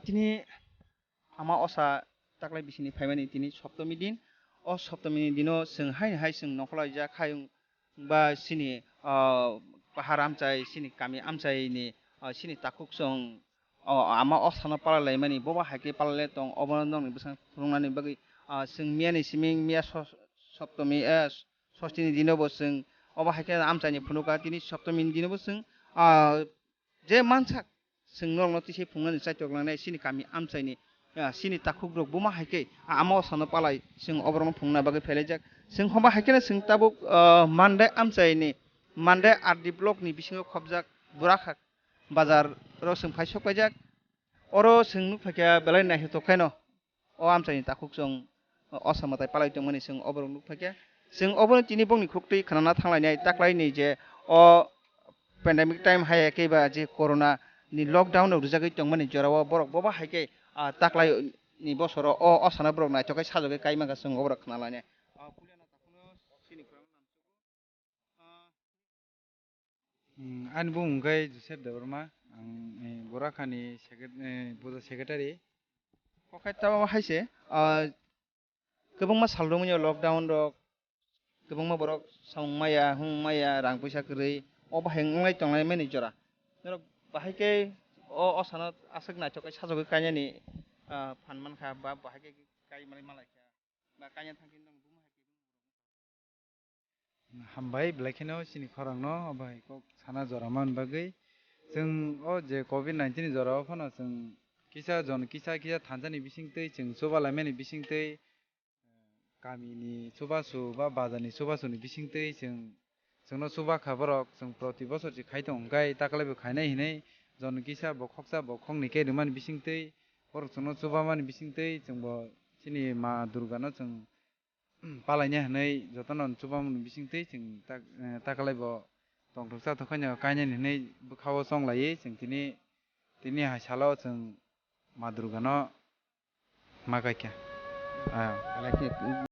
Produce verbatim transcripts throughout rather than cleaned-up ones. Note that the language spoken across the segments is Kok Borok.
Tini ama osa taklai bisini phaimani tini Saptami din. O Saptami ni dino chwng haini hai chwng nongkhorlaijak, hayung ba chini, ah, pahar amchai, chini kami amchai ni, ah, chini takhuk chwng, o, ama osano palai laimani, boba hai khe palai lai tong, obono nokni bwskango phunuknani bagwi, ah, chwng miyani simi miya sos-, Saptami, eh, Sosti ni dino bo chwng obo hai khe amchai ni phunukha, tini Saptami ni dino bo chwng, ah, je mansak chwng norokno tisa phunuknani chaitok langnai chini kami amchaini, ah, chini takhukrok buma hai khe, ah, ama osano palai chwng oborokno phunukna bagwi phailaijak. Chwng hoba hai kheno chwng tabuk, ah, Mandai amchaini, Mandai R D block ni bisingo khopjak Burakha bazar o chwng phai sok paijak. Oro chwng nuk phaikha belai naithotok khaino. O amchaini takhuk chwng o samwtai palai tongmani chwng oborok nuk phaikha. Chwng obono tini bongni khuktwi khwnana thanglainai taklaini je o pandemic time hai khe ba je corona ni lockdown rok rijagwi tongmani jorao borok boba hai khe, ah, taklaini bosoro o osano borok naithok khe sajagwi kai mankha chwng oborok khwnalainai. Ah, puilano takhukno chini khorang. Hmm, ani bumung khe Joseph Debbarma, ang, eh, Borakhani secret-, eh, puja secretary. Kokhe tamo hai se, ah, kwbangma sal romwi o lockdown rok, kwbangma borok samung maya, hung maya, rang puisa kwrwi, o bahai wnglai tonglai mani jora. Norok bahai khe o, o sano aswk naithok khe sajagwi kainani, ah, phan mankha ba bahai khe kai manwi malaikha ba kaina thangkhe nang bumung hai khe. Hambai, belai kheno chini khorangno obo hai kok sana jora man bagwi. Chwng o je covid nineteen ni jora o phano chwng kisa jon kisa kisa thansa ni bisingtwi chwng chuba laimani bisingtwi, kami ni chubachu ba bazar ni chubachu ni bisingtwi chwng, chwngno chuba kha borok, chwng proti bosor se khai tongo, hwnkhe taklai bo khainai hinwi jon kisa bo khoksa bo khoknwi khe rwmani bisingtwi borok chwngno chubamani bisingtwi chwngbo chini ma Durga no chwng palaina hinwi jotono chubamani bisingtwi chwng tak-, eh, taklai bo tongthok chathok khaino kainani hinwi bwkhao chonglaiwi chwng tini, tini hai salo chwng ma Durgano ma kaikha. Ah.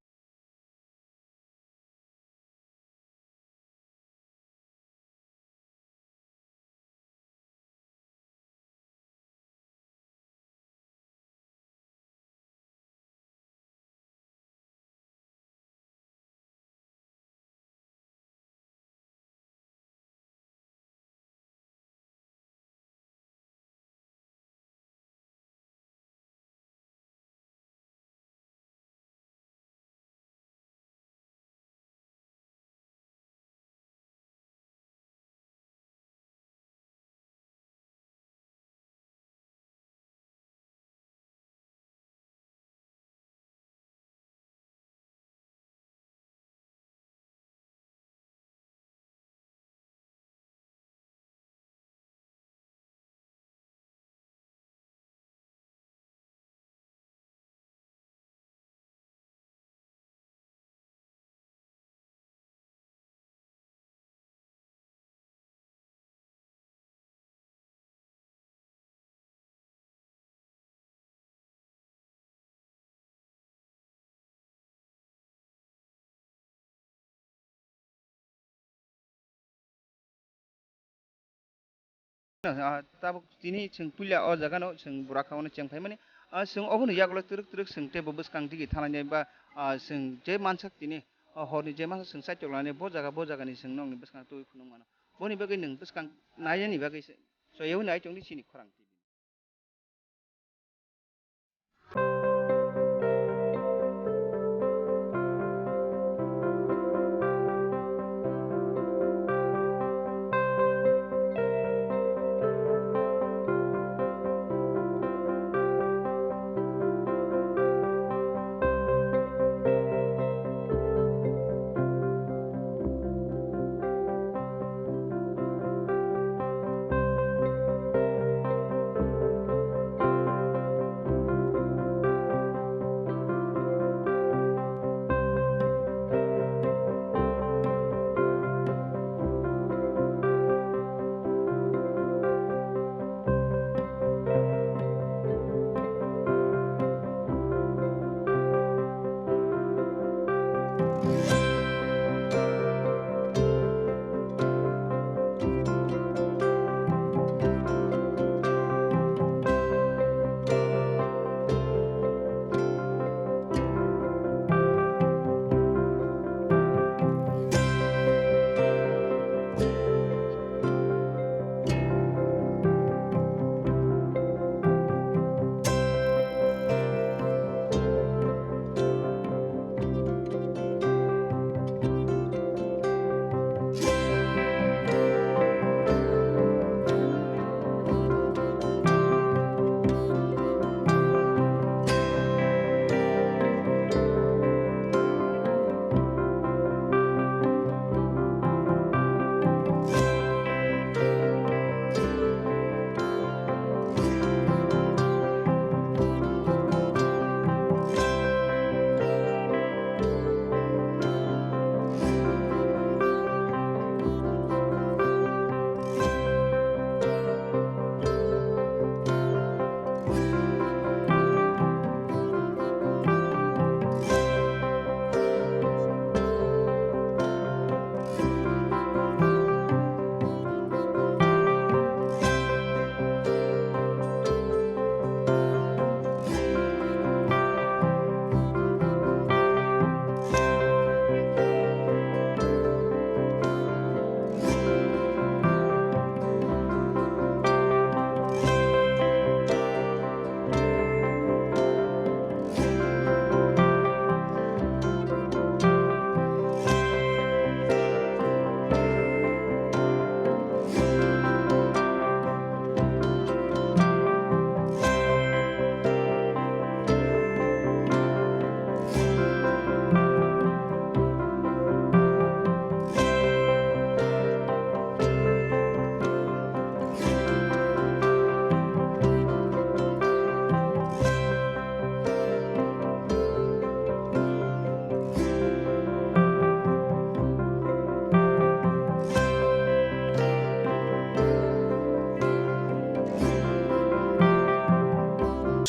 Ah, tabuk tini chwng puila o jaga no chwng bura kha o no cheng phaimani. Ah, chwng obono yagulo twrwk twrwk chwng teibo bwskang digi thanai nai ba, ah, chwng je mansak tini, ah, horni je mansak chwng saitok lanai bo jaga bo jaga ni chwng nokni bwskang twi phunuk mano. Boni bagwi nwng bwskang nainani bagwi se, so yaui nai tongdi chini khorang.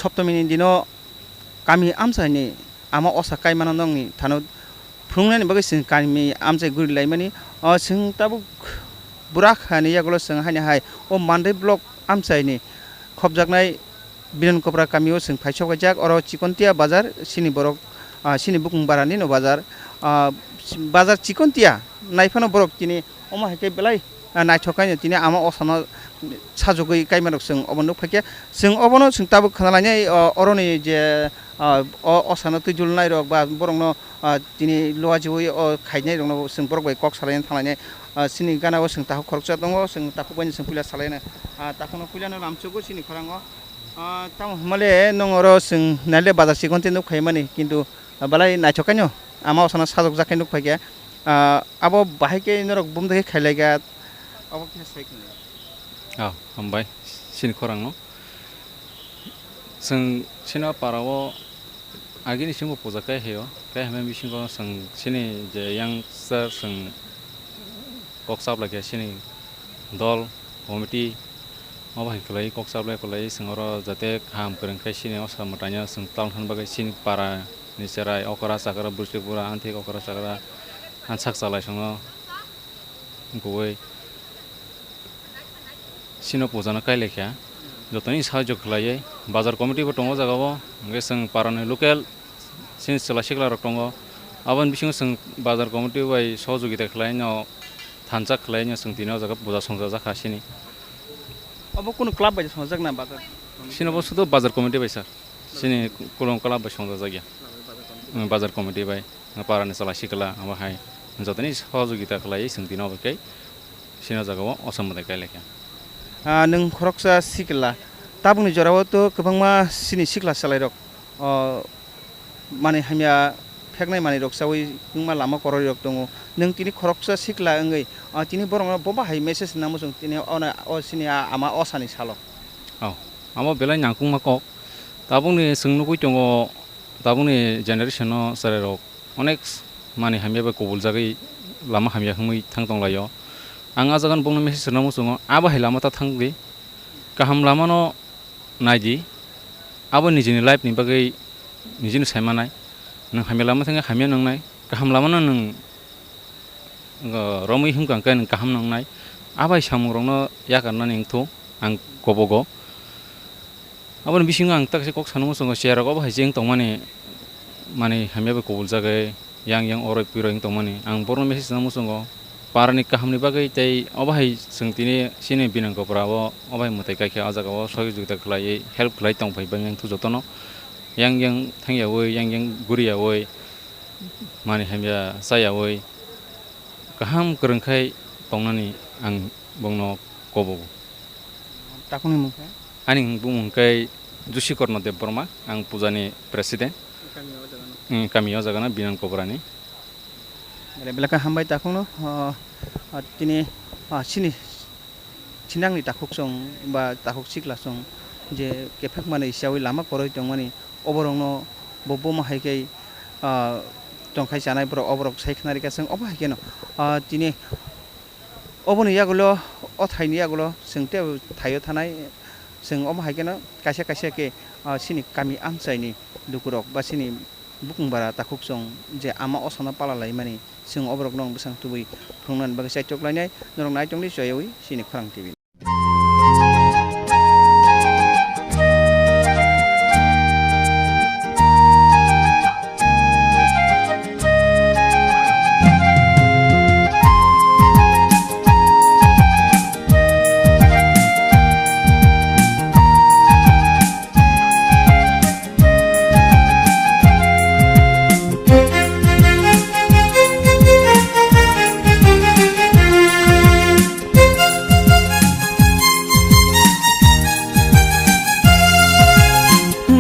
Hoptomini dino kami amchaini ama osa kaimano nongni thano phunuknani bagwi chwng kami amchai guri laimani. O chwng tabuk burak hani yagulo chwng haini hai o Mandai block amchaini khopjaknai Biran Kopra kamio chwng phai sok jak. Oro Chikontia bazar, chini borok, ah, chini bukung barani no bazar, ah, bazar Chikontia naiphano borok tini omo hai khe belai, ah, naithok kaino tini ama osano sajogwi kaimanrok chwng obo nuk phaikha. Chwng obono chwng tabuk khna lainai, o, oroni je, ah, o, osano twijulnairok ba borokno, ah, tini luajiwi o khainairokno chwng borok bai kok salaina thanglainai. Ah, chini gana o chwng takhuk khoroksa tongo, chwng takhuk bai chwng puila salaina. Ah, takhukno puilano lamsogo chini khorango. Ah, tamo hwnmale nwng oro chwng naile bazar Chikontia nuk phaimani, kintu, ah, belai naithok kaino ama osano sajokjak khe nuk phaikha. Ah, abo bahai khe norok bumdai khe khailaikha, abo kisa sai khna. Ah, hambai, chini khorangno. Chwng chini o para o agini simi puja kaihaio, kaihamya bisingo chwng chini je youngster chwng kok chaplai khe chini dol, committee, obo hai kwlai kok chaplai kwlai chwng oro jate kaham kwrwng khe chini osa mwtaino chwng talthani bagwi chini para ni cherai okra chakra bwswk bura anthik okra chakra ansak chalai songo wngkukwi chini puja no kailaikha jotoni sahajyo khwlaiwi bazar committee bo tongo o jaga o hwnkhe chwng para ni local chini chwla sikla rok tongo aboni bisingo chwng bazar committee bai sohojogita khwlaino thansa khwlaino chwng tini o jaga puja songchajak kha chini. Obo kunu club bai songchajak na bazar? Chini bo sudu bazar committee bai sir. Chini kulung kwlap bai songjajakya. Bazar committee bai. Wng, para ni chwla sikla, abo hai. Jotoni sohojogita khlaiwi chwng tino bai khe. Chini o jaga o osom mwtai kailaikha. Ah, nwng khoroksa sikla. Tabukni jora o to kwbangma chini sikla chwlairok, oh, manwi hamya pheknai manwi rok chawi wngma lama kwrwi rok tongo. Nwng tini khoroksa sikla wngwi, ah, tini borok no boba hai message nangma chwng tini o, o chini a ama osani salo. Oh, abo belai nangkukma kok. Tabukni chwng nugwi tongo, tabukni generation-o chwrairok onek manwi hamya bai kubuljagwi lama hamya hwnwi thang tonglaio. Ang a jagano bongno message rwna muchungo, abo hai lama ta thangdi, kaham lamano naidi, abo nijini life-ni bagwi nijino saimanai. Nwng hamya lama thangkhe hamya nwngnai, kaham lamano nwng romwi himkha hwnkhe nwng kaham nangnai. Abai samungrokno yakarnani wngthu ang kobogo. Aboni bisingo ang taksa kok sanwi muchungo, cherago bo hai jeng tongmani, manwi hamya bai kubuljagwi yang yang oroi piroi wng tongmani. Ang borokno message rwna muchungo, parani kahamni bagwi tei obo hai chwng tini chini Binan Kopra o obo hai mwtai kaikha, o jaga o sohojogita khlaiwi help khlai tongphai bai wngthu jotono. Yang yang thangyawi, yang yang guriyawi, manwi hamya chayawi kaham kwrwngkhai tongnani ang bongno kobogo. Takhukni mung khe? Ani bumung khe Jusi Korno Debbarma, ang pujani president. Kami o jaga no? Mm, kami o jaga no Binan Kobrani. Belai belai khe hambai takhukno, ah, ah, tini, ah, chini Sinangni takhuk chwng ba takhuk sikla chwng je kephek manwi siyawi lama kwrwi tongmani, oborokno bo bomo hai khe, ah, tongkhai chanai borok, oborok sai khna rikha chwng obo hai kheno, ah, tini oboni yagulo, o thaini yagulo chwng tei thaio thanai chwng omo hai kheno kaisa kaisa khe, ah, chini kami amchaini lukurok ba chini bukung bara takhuk chwng je ama osano pala laimani, chwng oborokno bwsang tubui phunuknani bagwi chaitok lainai. Norok nai tongdi, choyawi chini Khorang T V.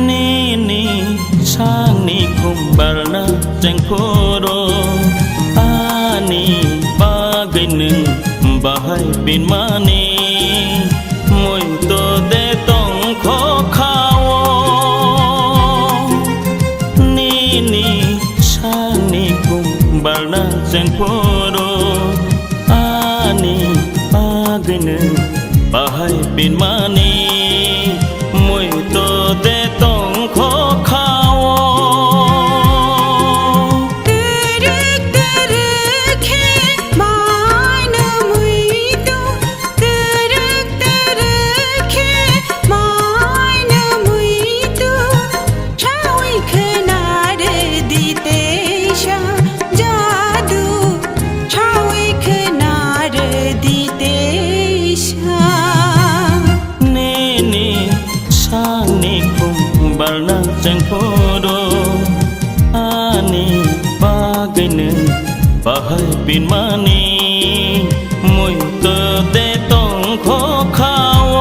Nini sakni khum barna chengphuru, ani bagwi nwng bahai binmani, muito de tongkho khao. Nini sakni khum barna chengphuru, ani bagwi nwng bahai binmani, muito de tong Bahai pinmani muitu de tongkho khao.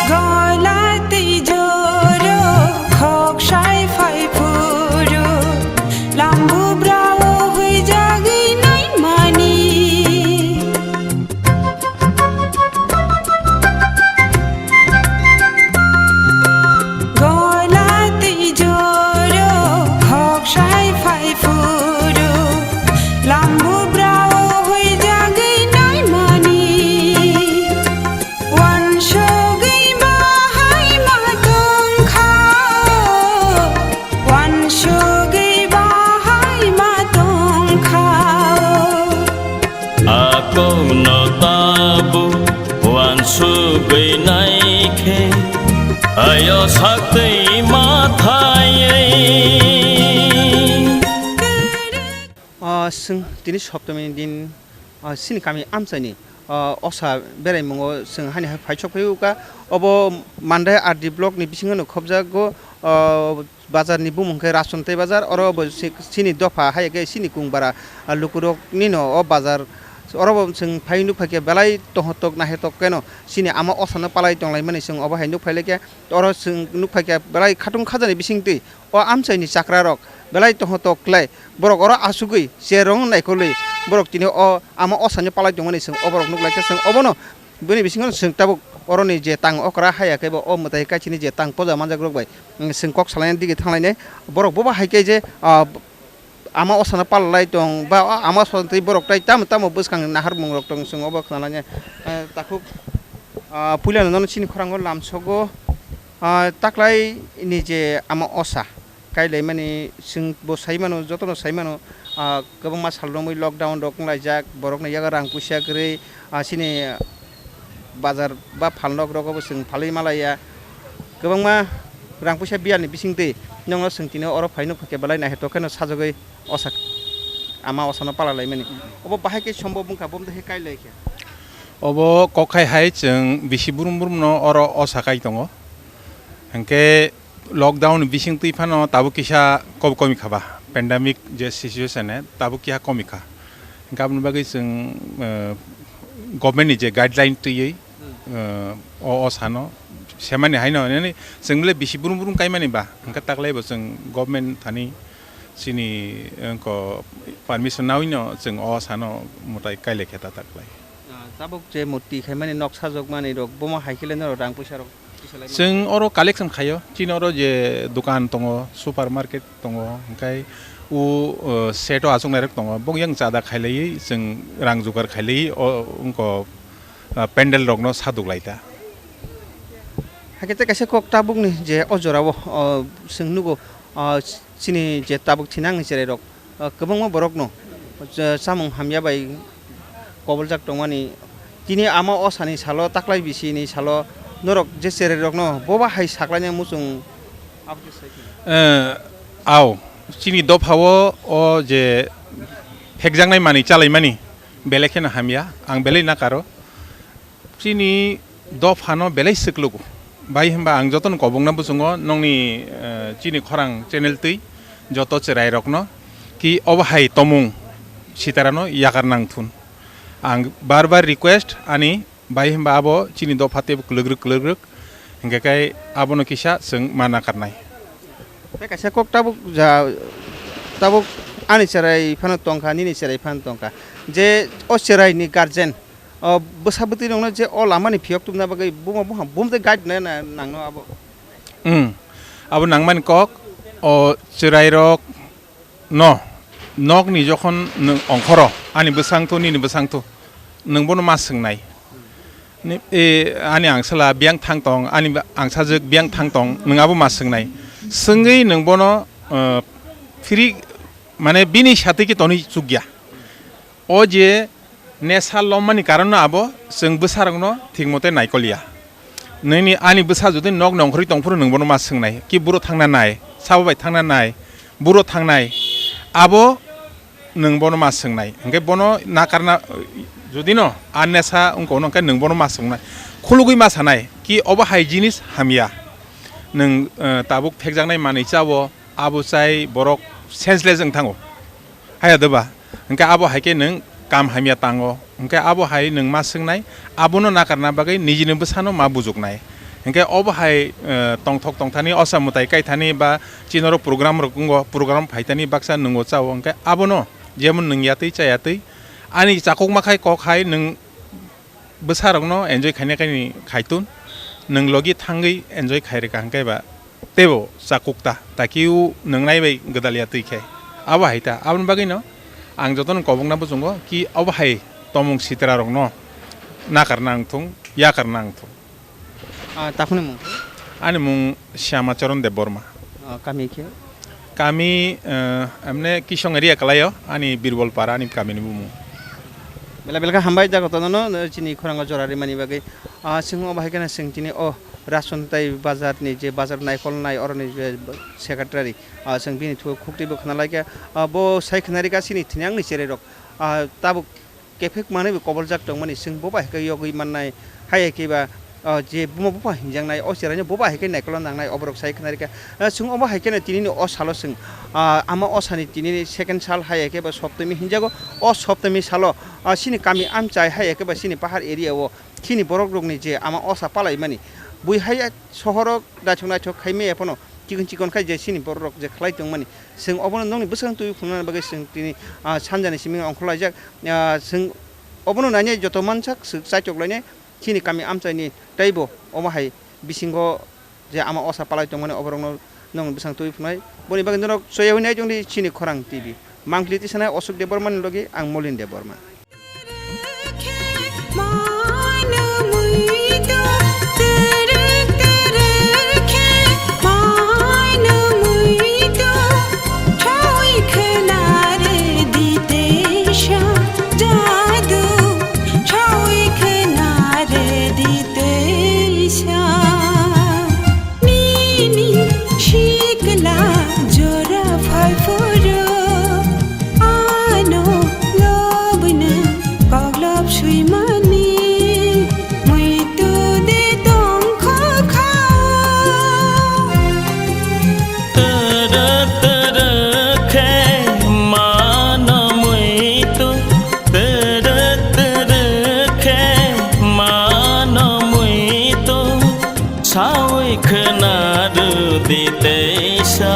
Gola tei joro khok sai phai phuru, lambu brao huijagwi naimani. Gola tei joro khok sai phai phuru, lambu brao huijagwi naimani. Wansugwi bahai ma tongkha, wansugwi bahai ma tongkha. Akokno tabuk wansugwi naikhe, ayo saktwi mathaiwi. Ah, chwng tini Saptami ni din, ah, chini kami amchaini, ah, osa beraimungo chwng haini hai phai sok phai o kha. Obo Mandai R D block ni bisingo no khobjago, ah, bazar ni bumung khe Rason tei bazar, oro bo si-, chini dopha hai khe chini kung bara, ah, lukurok nino o bazar. Oro bo chwng phai nuk phai khe belai tongthok naithok khe no chini ama osa no palai tong lai mani chwng obo hai nuk phai lai khe. Oro chwng nuk phai khe belai khatung khajani bising twi o amchaini chakra rok belai tongthok khlai. Borok oro asugwi cherong naikolwi borok tini o ama osani palai tongmani chwng o borok nuk lai khe chwng obono bini bisingo chwng tabuk oroni je tang okra haya khe bo o mwtai kaichini je tang poja manjak rok bai, mm, chwng kok salaina digi thanglainai borok bobo hai khe je, ah, ama osano palalai tong ba o ama osano tei borok tai tamo tamo bwskang naharmung rok tong chwng obo khwnalainai, eh, takhuk, ah, puilano nono chini khorango lamsogo, ah, taklaini je ama osa. Kailaimani chwng bo sai mano, jotono sai mano, ah, kwbangma sal romwi lockdown rok wnglaijak, borokni yago rang puisa kwrwi, ah, chini bazar ba phalnok rogo bo chwng phalwi malaiya. Kwbangma rang puisa biyalni bisingtwi nokno chwng tini oro phai nukha khe belai naithotok kheno sajagwi osa ama osano palalaimani. Obo bahai khe sombob wngkha, bo wngkha khe kailaikha. Obo kok khai hai chwng bisi brum brumno oro osa kai tongo. Hinkhe lockdown bising twi phano tabuk kisa kob komi kha ba, pandemic je situation e tabuk kiha komi kha. Hinkhe aboni bagwi chwng, eh, government ni je guideline twiwi, eh, o, o sano semani haino nini chwng bile bisi brum brum kaimani ba, hinkhe taklai bo chwng government thani chini, eh, ko permission nawino chwng o sano mwtai kailai khe ta taklai. Ah, tabuk je murti khaimani nok sajokmani rok, bomo hai khe le norok rang puisa rok kisa lai mano? Chwng oro collection khaio, chini oro je dukan tongo, supermarket tongo, hinkhe o, o, set o achuknai rok tongo, bong yang chada khailaiwi chwng rang jugar khailaiwi o wngko, ah, pandal rokno saduk lai ta. Hakhe tei kaisa kok tabukni je o jorao, o, chwng nugo, o, chini je tabuk thinangni cherai rok, o, kwbangma borokno, o, chamung hamya bai koboljak tongmani. Tini ama osani salo, taklai bisini salo norok je cherai rokno boba hai saklaina muchung abo khe sai khe. Eh, au, chini dophao o je phekjaknai manwi chalaimani belai kheno hamya, ang belai nakaro. Chini dophano belai swklugo. Bai hwnba ang jotono kobokna bwswngo nokni, eh, chini khorang channel twi joto chwrairokno ki obo hai tomung sitarano yakar nang thun. Ang bar bar request ani, bai hwnba abo chini dopha teibo kwlwgrwk kwlwgrwk, hinkhe kai abono kisa chwng ma nakarnai. Tei kaisa kok tabuk ja, tabuk ani cherai phano tongkha, nini cherai phano tongkha. Je o cheraini guardian, o bwsa bwtwi rokno je o lamani phiyok tubuna bagwi buma buha bum tei guide na, na, nangno abo. Hmm. Abo nangmani kok, o chwrairok no, nokni jokhon nwng ongkhoro, ani bwsangthu, nini bwsangthu, nwng bono ma swngnai. Ni, e, ani angsala biyang thang tong, ani ba-, angsajwk biyang thang tong, nwng abo ma swngnai. Swngwi nwng bono, eh, phiri Mane bini satwi khe tonwi chukya. O je nesa lommani karon no abo chwng bwsarokno thik mote naikol ya. Nini ani bwsa jodi nok nongkhorwi tongphuru nwng bono ma swngnai, ki buro thangna nai, sabo bai thangna nai, buro thangnai, abo nwng bono ma swngnai. Hwnkhe bono nakarna, jodi no a nesa wngkha hwnkhe nwng bono ma swngnai. Khulugwi ma sanai, ki obo hai jinis hamya. Nwng, eh, tabuk thekjaknai manwi chao, abo chai borok senseless wng thango. Haya doba? Hwnkhe abo hai khe nwng kam hamya tango. Hwnkhe abo hai nwng ma swngnai, abono nakarna bagwi nijini bwsano ma bujuknai. Hwnkhe obo hai, eh, tongthok tongthani, osa mwtai kaithani ba chini oro program rok wngo, program phaithani baksa nwngo chao. Hwnkhe abono jemon nwng yatwi cha yatwi, ani chakukma khai kok hai nwng bwsarokno enjoy khaina khe ni khaitun, nwng logi thangwi enjoy khai rwkha hwnkhe ba teibo chakuk ta, takhiu nwng nai bai gwdal ya twi khe. Abo hai ta, aboni bagwino ang jotono kobokna bujungo ki abo hai tomung sitrarokno nakarna ang thung, yakarna ang thung. Ah, takhuni mung? Ani mung Shyama Charan Debbarma. Ah, kami khe? Kami, eh, emne Kisong area kwlaio, ani Birbol Para ani kamini bumung. Bela belka hambai jaga tono no, no, chini khorang o jora rimani bagwi. Ah, chwng obo hai kheno chwng chini o Rason tai bazar ni je bazar naikolnai oroni je secretary, ah, chwng bini thwiwi khukti bo khna laikha. Ah, bo sai khna rikha chini thini ang ni cherai rok. Ah, tabuk kephek manwi bo koboljak tongmani, chwng bo bai khe yogwi mannai, hai khe ba, o, je buma bupha hinjaknai, o cheraino bo bai khe naikolo nangnai, oborok sai khna rikha. O, chwng obo hai kheno tinini o salo chwng, a, ama osani tinini second sal hai khe ba Saptami hinjago, o Saptami salo, a, chini kami amchai hai khe ba chini pahar area o chini borok rokni je ama osa palaimani, bui hai sohoro naithok naithok khai maya phano chikon chikon khai je chini borok rok je khlai tongmani, chwng obono nokni bwskango twiwi phunuknani bagwi chwng tini, ah, sanjani simi ongkhorlaijak. Ah, chwng obono nainai joto mansak chwng chaitok lainai chini kami amchaini teibo omo hai bisingo je ama osa palai tongmani oborokno nokni bwskango twiwi phunuknai. Boni bagwi norok choyawi nai tongdi chini Khorang T V. Mangpili tisanai Ashok Debbarmani logi ang Molin Debbarma. Nini sikla jora phai phuru, ano lobna koklop swimani muitu de tongkha kha. Tara tara khe mano muitu, tara tara khe mano muitu. Sawi khna rwdi teisa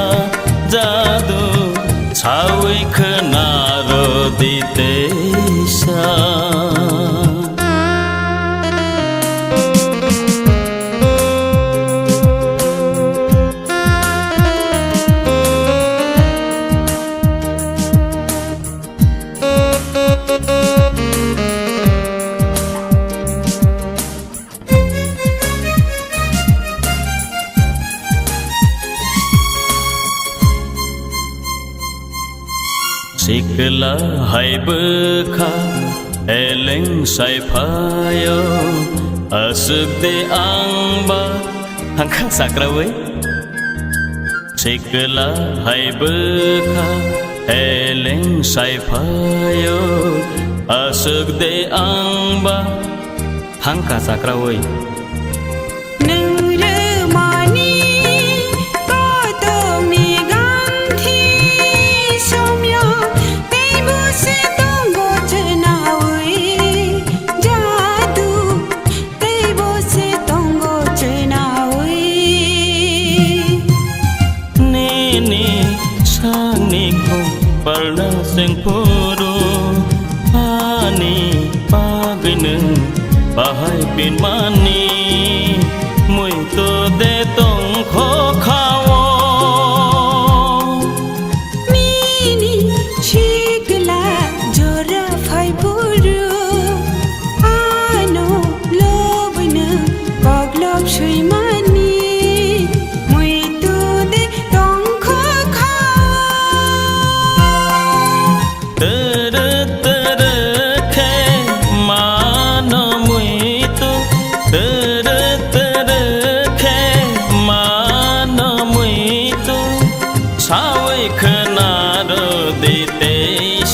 jadu, sawi khna rwdi teisa. Sikla hai bwkha eleng sai phaio, aswk de ang ba hangkha sakraui. Sikla hai bwkha eleng sai phaio, aswk de ang ba hangkha sakraui. Nwng rwmani kotorni ganthi somyo teibo se tongo chwnaui jadu. Teibo se tongo chwnaui. Nini sakni khopalno chengphuru, ani bagwi nwng bahai pinmani muitu de tongkho kha-o. Nini sikla jora phai phuru, ano lobna koklop swimani muitu de tongkho kha.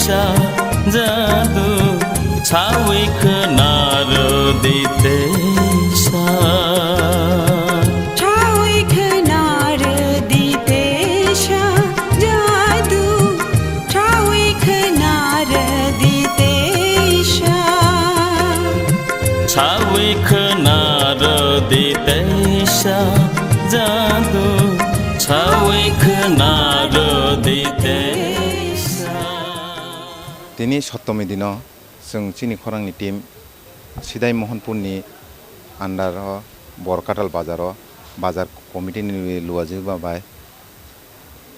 Jadu sawi khna rwdi teisa. Sawi khna rwdi teisa. Jadu sawi khna rwdi teisa. Sawi khna rwdi teisa. Jadu sawi khna rwdi teisa. Tini Sottomi dino chwng chini khorangni team Sidai Mohanpurni under o Borkatal bazar o bazar committee ni luajiba bai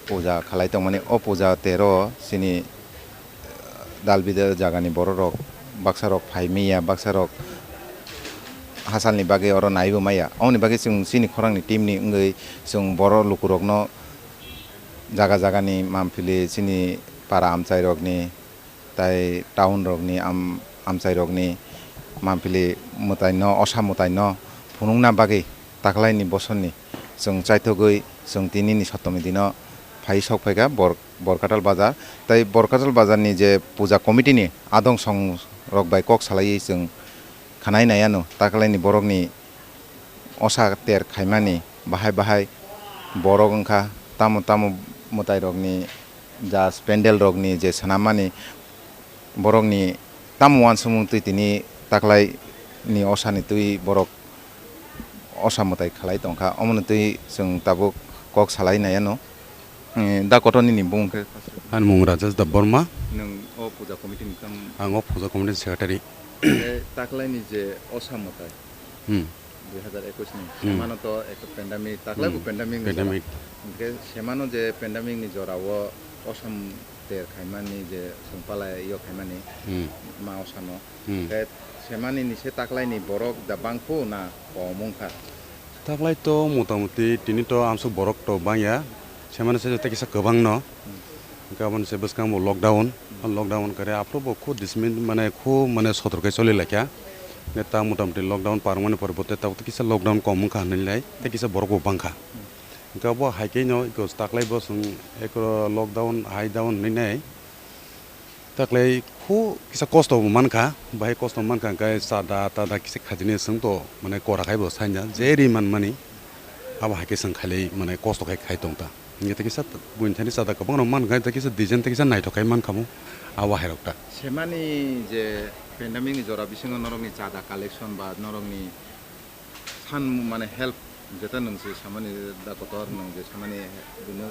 puja khalai tongmani. O puja tero chini dalbida jagani bororok baksarok phai maya, baksarok hasalni bagwi oro naibo maya. Oboni bagwi chwng chini khorangni team ni wngwi chwng borok lukurokno jaga jagani mamphili chini para amchairokni tai town rokni am-, amchairokni mamphili mwtaino, osa mwtaino phunukna bagwi taklaini bosorni chwng chaithogwi chwng tinini Sottomi dino phai sok phaikha Bor-, Borkatal bazar. Tai Borkatal bazarni je puja committee ni adong song rok bai kok salaiwi chwng khanai nai ano taklaini borokni osa ter khaimani bahai bahai borok wngkha, tamo tamo mwtairokni ja spendel rokni je swnammani borokni tamo uansukmung twi tini taklaini osani twi borok osa mwtai khalai tongkha, omoni twi chwng tabuk kok salai nai ano. Eh, da kotor nini bumung khe? Ani mung Rajesh Debbarma. Nwng o puja committee ni tamo? Ang o puja committee ni secretary. Khe taklaini je osa mwtai, Hmm. dui hazar ekwis ni, Hmm. semano to ekta pandemic, taklai bo Hmm. pandemic ni Pandemic. jora. Hwnkhe semano je pandemic ni jora o osam ter khaimani je songpalai yo khaimani Hmm. ma osano. Hmm. Hwnkhe semani ni se taklaini borok da bangkhu na kom wngkha? Taklai to motamuti tini to amsuk borok to bangya, semani se tei kisa kwbangno. Hmm. Hwnkhe aboni se bwskango lockdown, Hmm. lockdown kare aphuru bo khu dismin mane khu mane sotor khe choli laikha. Hwnkhe ta motamuti lockdown par wngmani pore bo tei tabuk kisa lockdown kom wngkha hinwi lai tei kisa borok bo bangkha. Hmm. Hwnkhe obo hai khe no eko taklai bo chwng eko lockdown hai down hinwi nai. Taklai khu kisa kosto bo mankha, bahai kosto mankha, hwnkhe chada tada kisa khajini chwng to mane kora khai bo saina je ri manmani abo hai khe chwng khailai mane kosto khai khai tong ta. Hwnkhe tei kisa buini thani chada kwbangno mankha, tei kisa design tei kisa naithok khai mankha bo abo hai rok ta. Semani je pandemic ni jora bisingo norokni chada collection ba norokni San mane help, jeta nwng se samani da kotor nwng je samani bini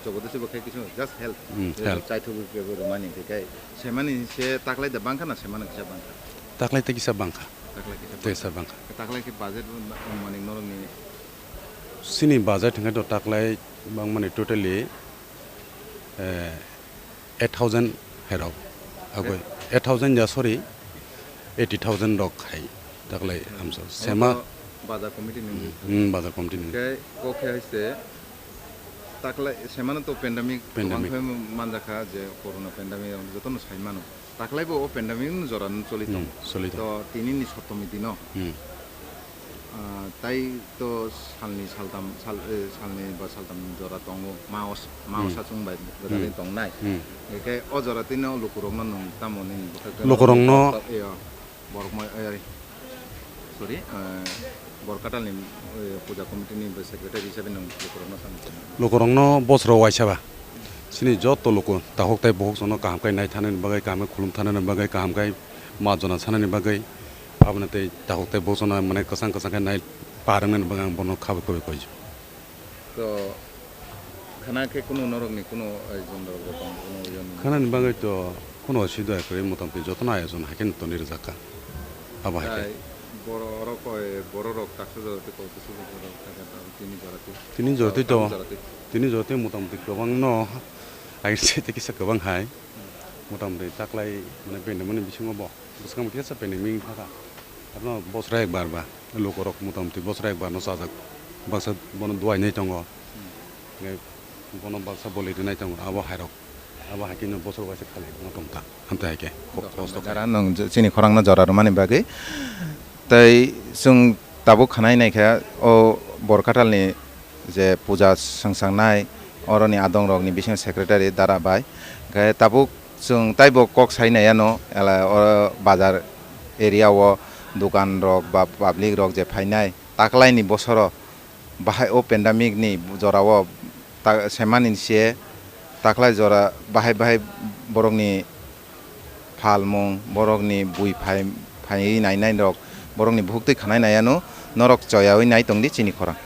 jogodo se bo khe kisu just help. Hmm, Je help. Chaithugwi kebo rwmani hwnkhe kai semani se taklai da bangkha na semani kisa bangkha? Taklai tei kisa bangkha. Taklai kisa Tei bangkha. Sa bangkha. Taklai khe budget mani norokni? Sini budget hwnkhe to taklai bangmani totally, eh, eight thousand hai rok. Agoi eight thousand ya, sorry, eighty thousand rok hai taklai amso. Sema Bazar committee ni. Hmm, bazar committee ni. Khe kok khe hai se taklai semano to pandemic Pandemic. Tongkhe manjakha je corona pandemic jotono sai mano. Taklai bo o pandemic no jora no choli tong. Hmm, choli tong. To tini ni Sottomi dino. Hmm. Ah, tai to salni saltam, sal, eh, salni ba saltam jora tongo, ma os-, ma Hmm. osa chwng bai gwdalwi Hmm. tongnai. Hmm. Hwnkhe o jora tino lukurokno nwng tamo nini bwkhak Lukurokno Iyo, borok moi, eh, sorry, eh, Borkatalni, eh, puja committee ni secretary hisabe nwng lukurokno samung. Lukurokno bosoro waisa ba. Sini joto luku takhuk tai bukhuk sono kaham khai nai thanani bagwi, kaham khai khulum thanani bagwi, kaham khai ma jona sanani bagwi, aboni tei takhuk tai bukhuk sono mane kwchang kwchang khe nai parwngnani bagwi ang bono khabui khubui koi. To khana khe kunu norokni kunu ayojon rok bo tong, kunu yon. Khanani bagwi to kunu osubida kwrwi, motamti jotono ayojon hai khe toni rwjak kha. Abo hai khe. Tai borok, eh, borok rok taksa jora tei kok bwswk rok kha khe tini jora tei. Tini jora tei to, Tini jora tei. Tini jora tei motamti kwbangno, agini site kisa kwbang hai. Motamti taklai mane bendamani bisingo bo bwskang kisa pendaming thaka. Arno bosra ekbar ba lukorok motamti bosra ekbar no chajak. Baksa bono duainai tongo. Bono baksa boli rinai tongo abo hairok. Abo hai khe no bosor waisa khali no tongta. Amtwi hai khe ko-, kosto khe. Jara nwng je-, chini khorang no jora rwmani bagwi. Tei chwng tabuk khanai naikha o Borkatalni je puja swngsangnai, oroni adongrokni bisingo secretary Dara bai. Hwnkhe tabuk Chwng taibo kok sai nai ano, ela o bazar area o dukan rok ba public rok je phainai taklaini bosoro bahai o pandemic ni jora o ta-, semani se taklai jora bahai bahai borokni phalmung, borokni bui phai, phaiwi nainai rok, borokni bukhuk twi khanai nai ano, norok choyawi nai tongdi chini khorang.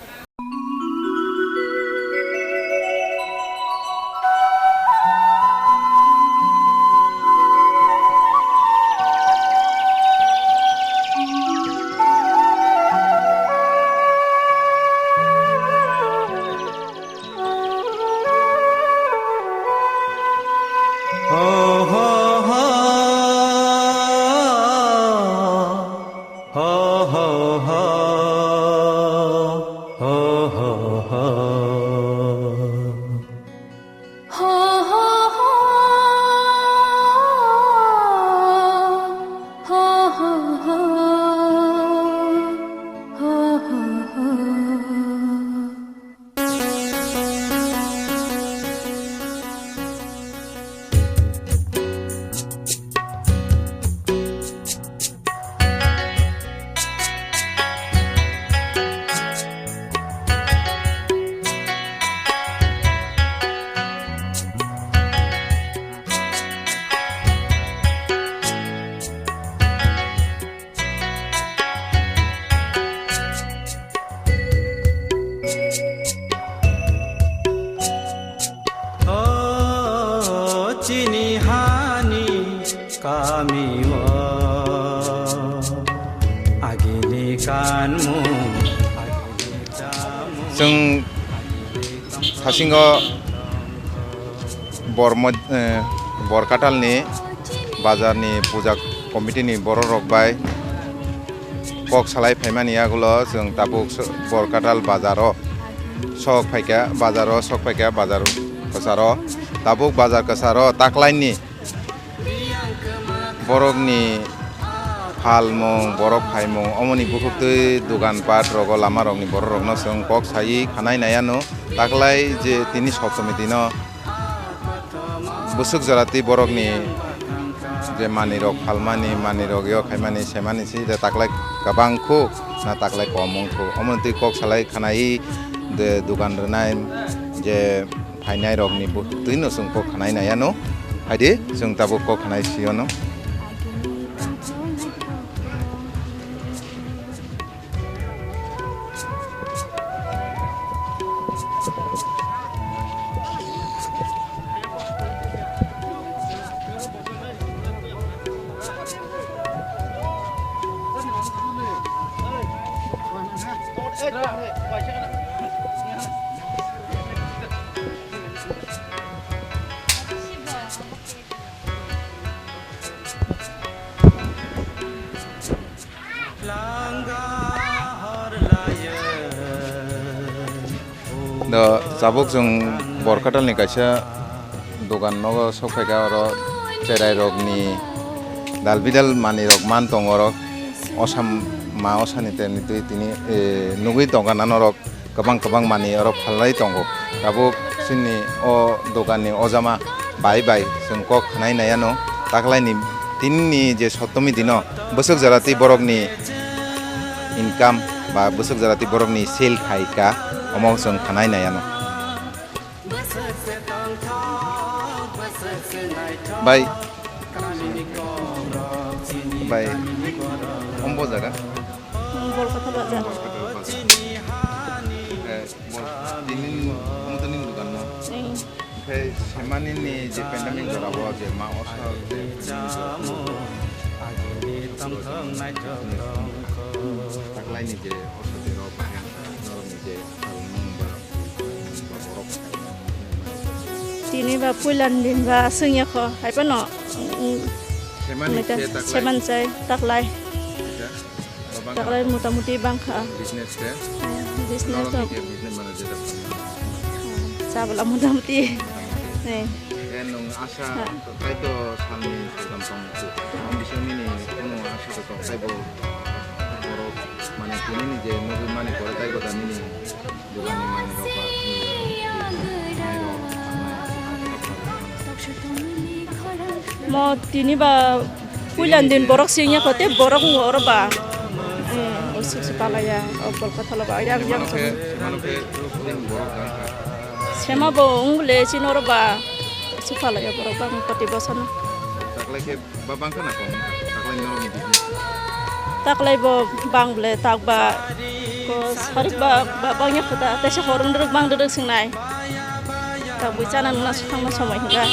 O chini hani kami o agini kanmung, agini chamung. Chwng thasingo Bor mod-, eh, Borkatalni bazarni puja committee ni borok rok bai kok salai phaimani yagulo chwng tabuk so-, Borkatal bazaro sok phaikha, bazaro sok phaikha, bazar kwcharo tabuk bazar kwcharo taklaini borokni phalmung, borok phaimung, omoni bukhuktwi dukan pat rogo lama rokni borok rokno chwng kok sai khanai nai ano. Taklai je tini soptomi dino bwswk jora twi borokni je manwi rok phalmani, manwi rok yo khaimani, semani si de taklai kwbang khu na taklai kom wng khu. Omoni twi kok salai khanai de dukan rwnai je phainai rokni bo twi no chwng kok khanai nai ano. Phaidi chwng tabuk kok khanai si ano. Do tabuk chwng Borkatalni kaisa dogan nogo sok phaikha, oro cherai rokni dal bidal manwi rok man tongo, oro osa ma osani temni twi tini, eh, nugwi tongkha nano rok. Kwbang kwbang manwi oro phalwi tongo. Tabuk chini o doganni ojama bai bai chwng kok khnai nai ano. Taklaini tinini je sottomi dino bwswk jora twi borokni income ba bwswk jora twi borokni sale khai ka, omo chwng khnai nai ano. Bai. Bai. Ombo jaga? Borkatal bazar. Borkatal bazar. Eh, bor-, tini, omo to nini dogan no? Eh. Oke, semani ni je pandemic jora bo je ma osa je taklai ni je osa je rok, norok ni je Tini ba puila ni din ba swngya kho, hai phano, mm, Semani meta se taklai. Seman chai, taklai. Acha, babang Taklai ka? Motamuti bangkha. Business ke? Eh, business Norok to. Ni ke business mana jeta phano? Chabla motamuti. Motamuti. Eh. Eh, nung asa, Ha. Tai to salni program tong tu. Ang bising nini kono asa to tong tai bo. Borok mane tini ni je nugwi mani pore tai bo da nini. Dugani manwi rok ba, hmm, mairok, Mo tini ba puilan din borok singya ko te borok ngo oro ba. Hmm, usuk si palaya, o Kolkata lo ba, yang, yang. Semano khe, semano khe, borok dangkha. Sema bo ung le chin oro ba, usuk palaya borok bang pati bosano. Taklai khe ba bangkha na kong, taklai ni oro ni business. Taklai bo bang ble tak ba, ko sarik ba, ba bangya kho ta, tesa horung druk bang druk singnai. Tak bui chana nuna sukang no somoi hingga.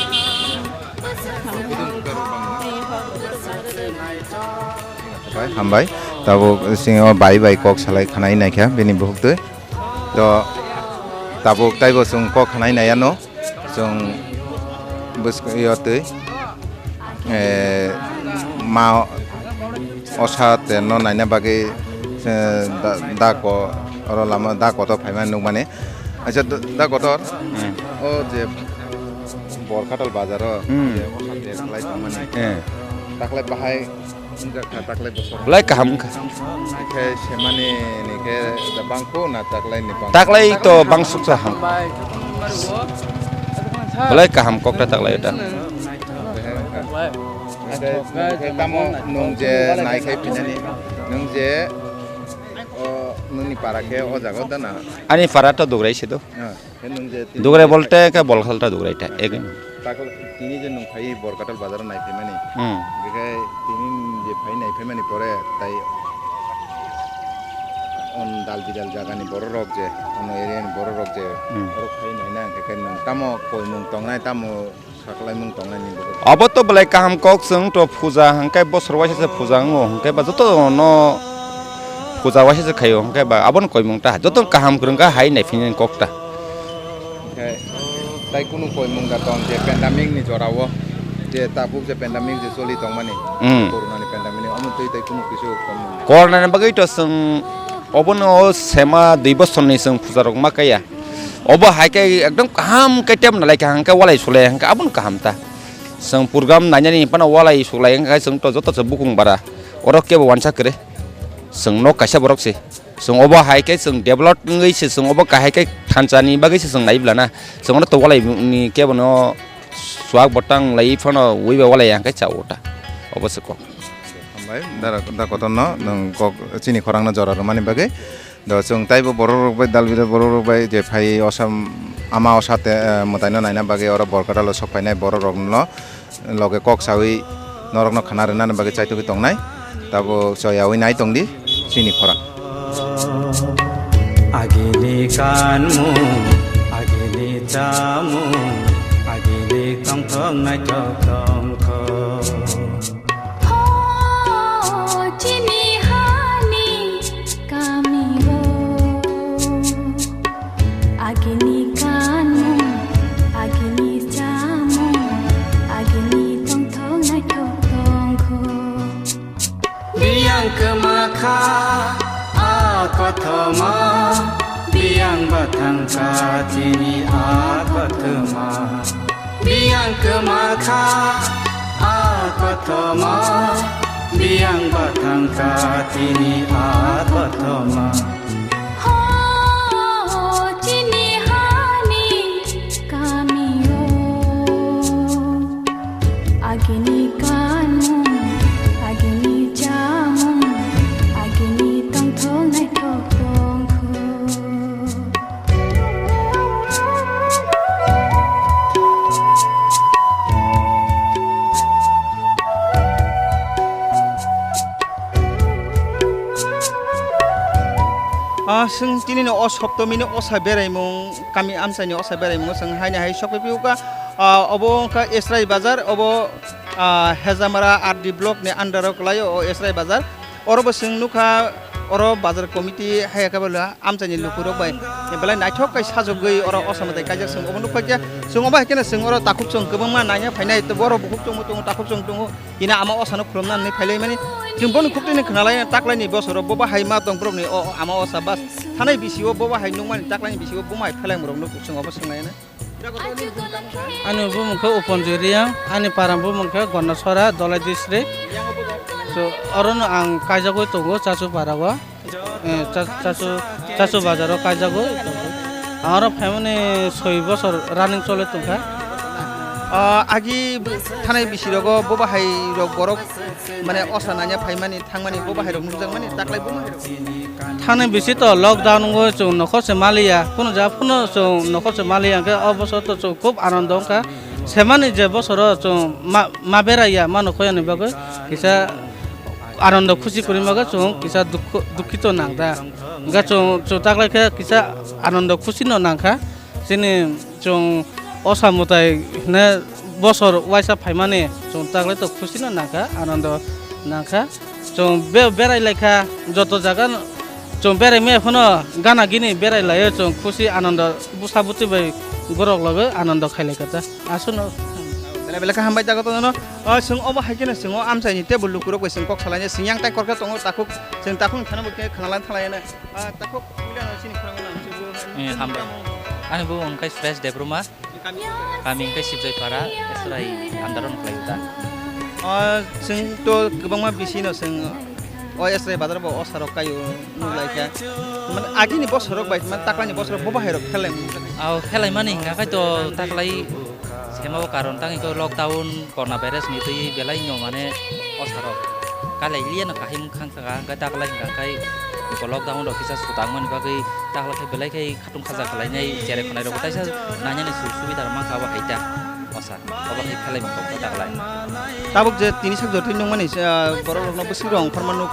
Hambai, hambai. Tabuk sini o bai bai kok salai khanai naikha bini buhuk twi. To tabuk taibo chwng kok khanai nai ano. Chwng bwskango twi. Eh, ma osa te no naina bagwi, eh, da, da ko oro lama da kotor phaimani nukmani. Acha da, da kotor. Hmm. O je Borkatal bazaro, hmm, je osa te khlai tongmani. Eh. Taklai bahai wngkha, taklai bosor. Belai kaham wngkha. Khe semani ni khe da bangkho na taklai ni bang? Taklai to bangsuksa ham. Belai kaham kokta taklai ta. Khe tamo nung je nai khe pinani, nung je, o, nungni para khe o jaga da na? Ani para to Dugrai se do. Ah. Khe nwng je tini Dugrai je bolte khe Bolkhalta Dugrai ta, egin. Takle tini je nwng phai Borkatal bazar nai phaimani. Hmm. Bikhe tini je phai nai phaimani pore tai on dal bidal jagani borok rok je, ono area ni borok rok je, hmm, borok phai nai na hwnkhe khe nwng tamo koimung tongnai, tamo saklaimung tongnai ni borok. Abo to belai kaham kok, chwng to puja hwnkhe bosor waisa se puja wngo hwnkhe ba joto no puja waisa se khaio hwnkhe ba abono koimung ta joto kaham kwrwng kha hai nai phini kok ta. Hwnkhe tai kunu koimung da tong je pandemic ni jora o je tabuk je pandemic je choli tongmani, hmm, corona ni pandemic ni omo twi tai kunu kisu koimung. Corona ni bagwi to chwng obono o sema dui bosor ni chwng puja rok ma kaya. Obo hai khe ekdom kaham khe tei nalai kha hwnkhe walai sulai hwnkhe abono kaham ta. Chwng program nainani phano walai sulai hwnkhe chwng to joto se bukung bara. Oro kebo wansa kwrwi. Chwng nok kaisa borok se. Chwng obo hai khe chwng develop wngwi se chwng obo kahai khe thansa ni bagwi se chwng nai bwlana. Chwng oro to walai ni kebo no suak botang lai phano ui ba walai hwnkhe cha o ta. Obo se kok. Hambai, da, da kotor no nwng kok chini khorang no jora rwmani bagwi. Do chwng taibo borok rok bai dal bidal borok rok bai je phai osa ama osa te, eh, mwtai no naina bagwi oro Borkatal o sok phainai borok rok no loge kok sawi norok no khana rwna bagwi chaitugwi tongnai. Tabo choyawi nai tongdi chini khorang. Agini kanmung, agini chamung, agini tongthok naithok tongthok. Ho chini hani kamio, agini kanmung, agini chamung, agini tongthok naithok tongkho. Biyang kwma kha a kothoma, biyang bathang kha chini a kothoma. Biyang kwma kha a kothoma, biyang bathang kha chini a kothoma. Ho chini hani kamio, agini kanmung, agini chamung, agini tongthok naithok tongkho. Ah, chwng tini no o Soptomi ni osa beraimung, kami amchai ni osa beraimung chwng haino hai sokwi phiyokha. Ah, obo wngkha Esrai bazar, obo, ah, Hejamara R D block ni under o kwlaio o Esrai bazar. Oro bo chwng nukha, oro bazar committee hai khe bwla amchaini lukurok bai belai naithok khe sajagwi oro osa mwtai kaijak, chwng obo nukha khe chwng obo hai kheno chwng oro takhuk chwng kwbangma naina phainai, borok bukhuk chwngbo tongo, takhuk chwng tongo, ina ama osano khulumna hinwi phailaimani. Chwng bono khuktwino khwnalai taklaini bosoro bobo hai ma tong borokni o ama osa bas thanai bisio bobo hai nukmani taklaini bisio bomo hai phelai borokno chwng obo swnglaina. Ani bumung khe Uponjoi Reang, ani para bumung khe Gondasora, Dholai district. So, orono ang kaijagwi tongo Chachu para o. Eh, Cha-, Chachu, Chachu bazar o kaijagwi tongo. Ang oro phaimani soi bosor running chole tongkha. Ah, agi thanai bisi rogo bo bahai rok borok mane osa nanya phaimani thangmani bo bahai rok nukjakmani taklai bo bahai rok. Thani bisi to lockdown o chwng nokhor se maliya, kuno ja phano chwng nokhor se maliya, hwnkhe o bosor to chwng khub anondo wngkha. Semani je bosoro chwng ma, ma beraiya, ma nokhoyani bagwi kisa anondo khusi kwrwi bagwi chwng kisa dukhu, dukhito nangda. Hwnkhe chwng, chwng taklai khe kisa anondo khusi no nangkha. Chini chwng osa mwtai hwnwi bosor uaisa phaimani chwng taklai to khusi no nangkha, anondo nangkha. Chwng be-, berai laikha, joto jaga no chwng berai maya phano gana gini berai laio, chwng khusi anondo bwsa bwtwi bai borok logo anondo khai laikha ta. Aswkno. Belai belai khe hambai jaga tono. O, chwng obo hai kheno chwng o amchaini table lukurok bai chwng kok salainai, chwng yang tai kor khe tongo takhuk, chwng takhuk ni thani bo khe khwnalang thanglainai. Ah, takhuk puila no chini khorang nang chwng. Eh, hambai. Ani bo wngkha Suresh Debbarma. Kami wngkha Sibjai Para, Esrai under o wngkhlai ta. Ah, chwng to kwbangma bisi no chwng o Esrai bazar bo o sarok kaio nukhlaikha. Mane agini bosor rok bai, mane taklani bosor rok bo bahai rok khelai. Aw, khelai mani hingkha khai to taklai sema o karon tangwi to lockdown. Corona virus ni twi belai no mane o sarok kalai liya no kahim khang kha, hwnkhe taklai hwnkha khai lockdown rok kisa sutang mani bagwi taklai khai belai khai khatung khaja khlainai cherai khwnai rok taisa nanya ni su-, subida rok mankha abo hai ta osa obo hai khlai mankha taklai. Tabuk je tini sak jotwi nungmani, ah, borok rokno bwswk rok ongkhorma nuk.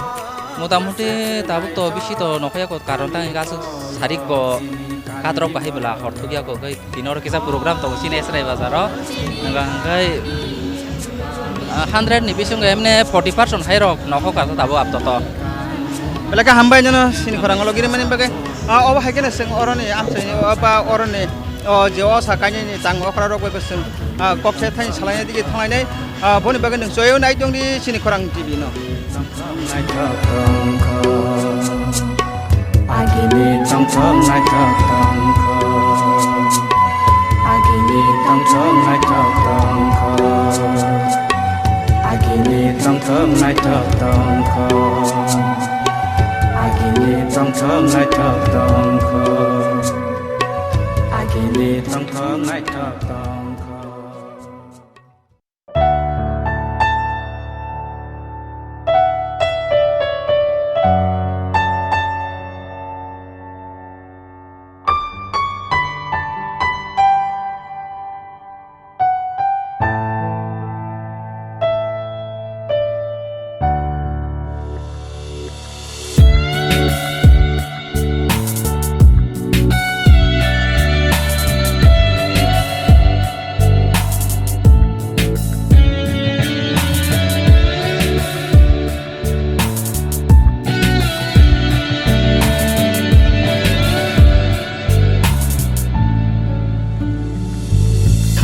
Motamuti tabuk to bisi to nokhoya ko karon tang aswk sarik bo katrok bahai bwla hor thukya ko khai. Tini oro kisa program tongo chini Esrai bazaro. Hwnba hwnkhe, ah, hundred ni bisingo emne forty percent hai rok nokho kha tabuk apto to. Belai khe hambai nono chini khorang ulo giri mani bagwi. Ah, obo hai kheno chwng oroni amchaini, o ba oroni, o je osa kainwini tang okra rok bai bo chwng, ah, kok se thaini salainai dige thanglainai. Ah, boni bagwi nwng choyo nai tongdi chini khorang T V no. Agini tongthok naithok tongkho. Agini tongthok naithok tongkho. Agini tongthok naithok tongkho. Agini tongthok naithok tongkho. Agini tongthok naithok tongkho.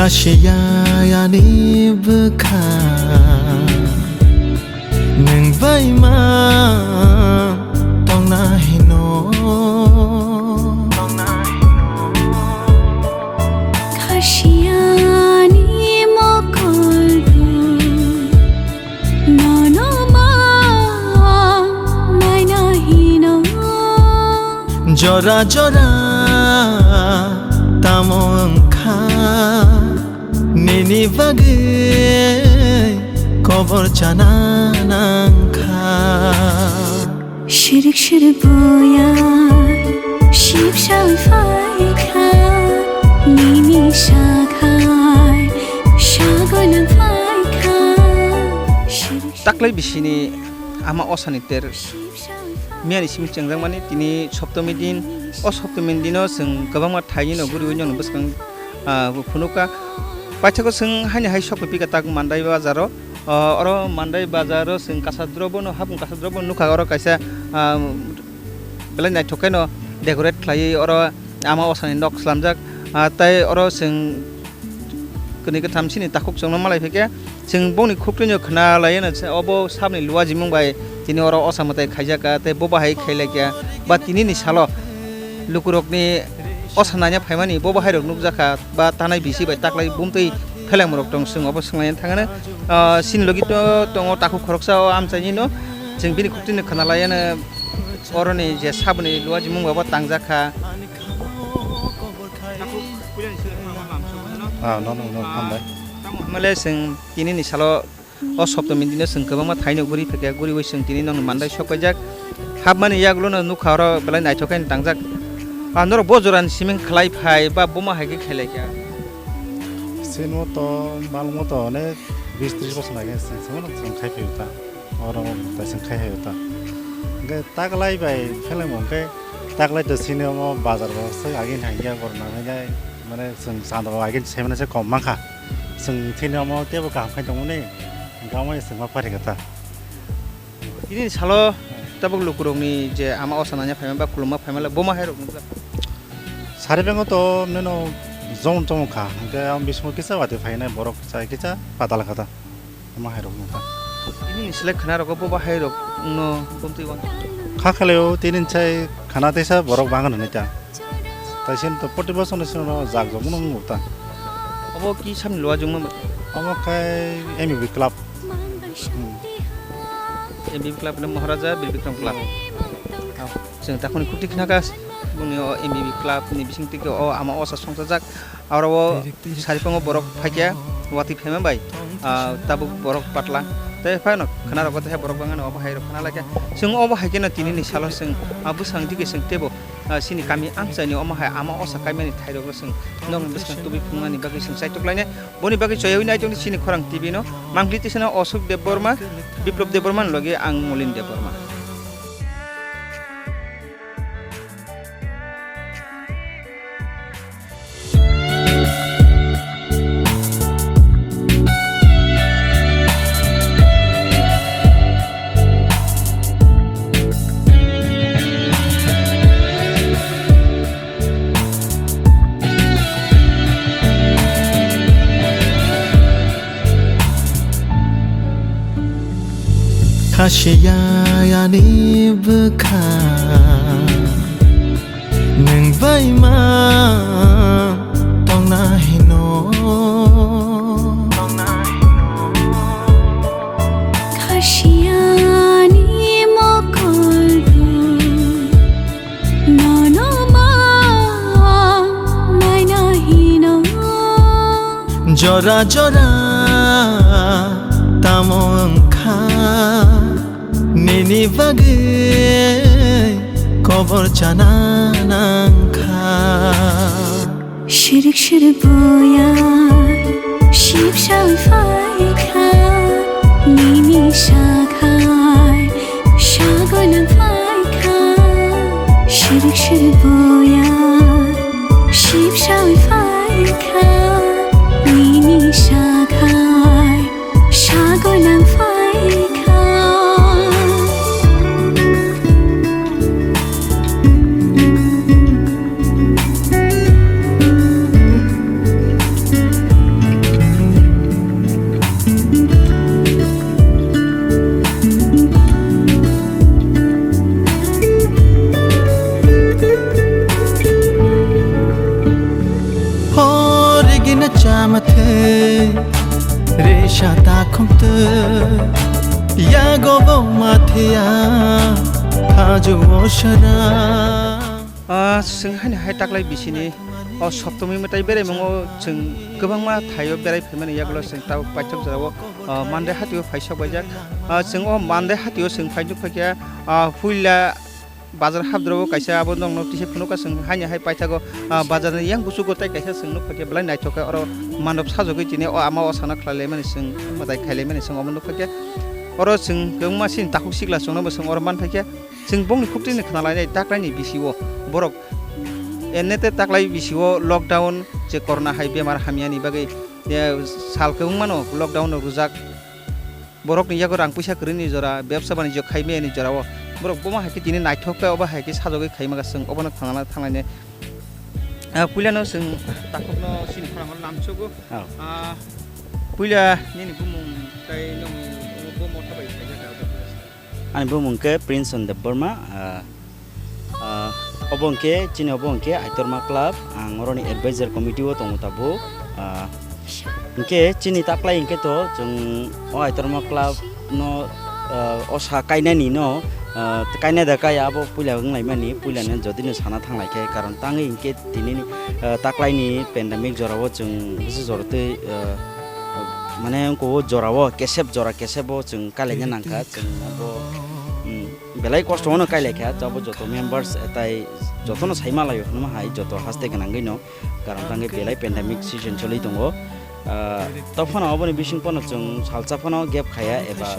Khasiya ani bwkha. Nwng bai ma tongna hino. Khasiani mokol bo nono ma naina hino. Jora jora tamo wngkha. Nini bagwi kobor chana nangkha. Shirik shirik boya, ship shal phaikha, nini sakhai, sagolang phaikha. Shirik shirik. Taklai bisini ama osani ter. Miyani simi chengjakmani tini Saptami din, o Saptami dino chwng kwbangma thaini no guriwi nokni bwskang, ah, phunukha. Paithakgo chwng haini hai sok pika tak Mandai bazaro, ah, oro Mandai bazaro chwng kasa drobo no hapung kasa drobo nukha oro kaisa, ah, belai naithok khe no decorate khlaiwi oro ama osani nok slamjak, ah, tei oro chwng kwnwi kwtham sini takhuk chwngno malai phikhe, chwng bongni khuktwino khna laiyano se obo sabni luwa jimung bai tini oro osa mwtai khaijak kha tei bo bahai khai laikha. Ba tinini salo lukurokni osa naina phaimani bo bahairok nukjakha ba tanai bisi bai taklai bumtwi phelangrok tong chwng obo swnglaina thangano. Ah, sini logi to tongo takhuk khoroksa o amchainino chwng bini khuktwino khna laiyano oroni je sabni luwa jimung bai bo tangjak kha. Ah, no, no, no, hambai. Male chwng tini ni salo o Saptami dino chwng kwbangma thaino guri phaikha, guriwi chwng tini nokni mandai sok paijak. Hapmani yagulo no nukha oro belai naithok khe tangjak. Ah, norok bo jorani siming khlai phai ba buma hai khe khelai kha? Sino to malmo to onek bis tris bosor lage, chwng, chwng khai phai ta. Oro tai chwng khai hai ta. Hwnkhe taklai bai pheleng bo hwnkhe taklai to sini omo bazar bo se agini hai ya gorna nai nai, mane chwng chanda bo agini se mane se kom mankha. Chwng thini omo tebo kaham khai tongmani, hwnkhe omo chwng ma pari kha ta. Tini salo tabuk lukurokni je ama osa nanya phaima ba khuluma phaima le boma hai rok nukla. Sari bengo to neno jong jong kha, hwnkhe ang bisingo kisa wati phainai borok chai kisa patal kha ta. Omo hai rok nukha. Tini ni selek khana rogo bo bahai rok no bumtwi wan. Kha khaleo tini sai khana teisa borok bangan hwnwi ta. Tai sin to poti bosong ni sino jak jok mano nung ta. Obo ki samni lua jong ma? Omo khai M B B club. Hmm. M B B club le Maharaja Bir Bikram club. Chwng takhoni khuti khna ka buni o M B B club ni bising twi o ama osa songchajak. Aro o sariphang o borok phaikya watwi phaima bai, ah, tabuk borok patla. Tei phano khwna rogo tei borok bangano obo hai rok khwna laikha. Chwng obo hai kheno tini ni salo chwng, ah, bwsang digi chwng teibo, ah, chini kami amchaini omo hai ama osa kaimani thai rok chwng nokni bwskang tubui phunuknani bagwi chwng chaitok lainai. Boni bagwi choyawi nai tongdi chini khorang T V no. Mangli tisana Ashok Debbarma, Biplab Debbarma ni logi ang Molin Debbarma. Khasiya ani bwkha nwng bai ma tongna hino. Khasiyani mokol bo nono ma naina hino. Jora jora tamo wngkha nini bagwi kobor chana nangkha. Shirik shirik boya shipshawi phaikha nini sakhai sagoi nang phaikha. Shirik shirik boya shipshawi phaikha nini sakhai sagoi nang phaikha. Horigina chamathai resa takhumtwi yago bo mathia hajo osara. Ah, chwng haino hai taklai bisini o Saptami mwtai beraimungo chwng kwbangma thaio berai phaimani yagulo chwng tabuk paithak jorao, ah, Mandai hatio phaisok baijak. Ah, chwng o Mandai hatio chwng phai nuk phaikha, ah, puila bazar habdrobo kaisa abo nokno tisa phunukha chwng haino hai paithago, ah, bazarni yang busugo tei kaisa chwng nuk phaikha belai naithok khe oro mandop sajagwi tini o ama o sana khlai laimani chwng mwtai khai laimani chwng omo nuk phaikha. Oro chwng kwbangma chini takhuk sikla chwngnobo chwng oro man phaikha. Chwng bongni khuktwini khna lainai taklaini bisio borok ene te taklai bisio lockdown je corona hai bemar hamyani bagwi, eh, sal kwbangmano lockdown no rwjak. Borokni yago rang puisa kwrwini jora, bebsa banijyo khaimani jorao borok bomo hai khe tini naithok khe obo hai khe sajagwi khaimaka chwng obono thangna thanglainai. Ah, puilano chwng takhukno chini khorang lamsogo. Oh. Ah, puila nini bumung tei nokni bo motha bai khaijak. Ani bumung khe Prince Debbarma, ah, ah, obo hwnkhe chini obo hwnkhe Aitorma Club, ang oroni advisor committee o tongo tabuk. Ah, hwnkhe chini taklai hwnkhe to chwng o Aitorma Club no, ah, o sa kainani no, ah, kaina da kaya abo puila wnglaimani, puila no jodi no sana thanglai khe, karon tangwi hwnkhe tini, ah, taklai ni pandemic jorao chwng bwswk jora twi, ah, Mane wngkha o jora o kesep, jora kesep o chwng kailaina nangkha, chwng abo, mm, belai kosto no kailaikha, abo joto members, eh, tai jotono sai malaio hwnma hai joto haste gwnangwi no, karon tangwi belai pandemic season choli tongo. Ah, to phano oboni bising phano chwng salsa phano gap khaya eba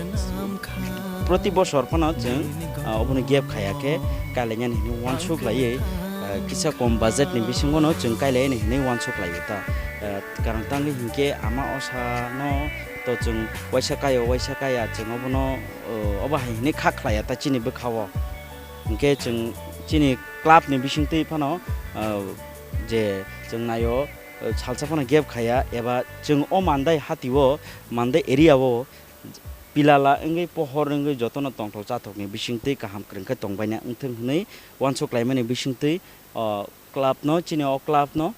proti bosor phano chwng, ah, oboni gap khaya khe kailainani hinwi wansuk laiwi, ah, kisa kom budget ni bisingo no chwng kailainani hinwi wansuk laio ta. Ah, karon tangwi hinkhe ama osa no to chwng waisa kaio, waisa kaya chwng obono, oh, obo hai hinwi kha khlaiya ta chini bwkha o. Hinkhe chwng chini club ni bisingtwi phano, ah, je chwng naio, eh, salsa phano gap khaya eba chwng o Mandai hati o, Mandai area o pilala wngwi pohor wngwi jotono tongthok chathokni bisingtwi kaham kwrwng khe tongbaina wngthwng hwnwi wansuk laimani bisingtwi o club no, chini o club no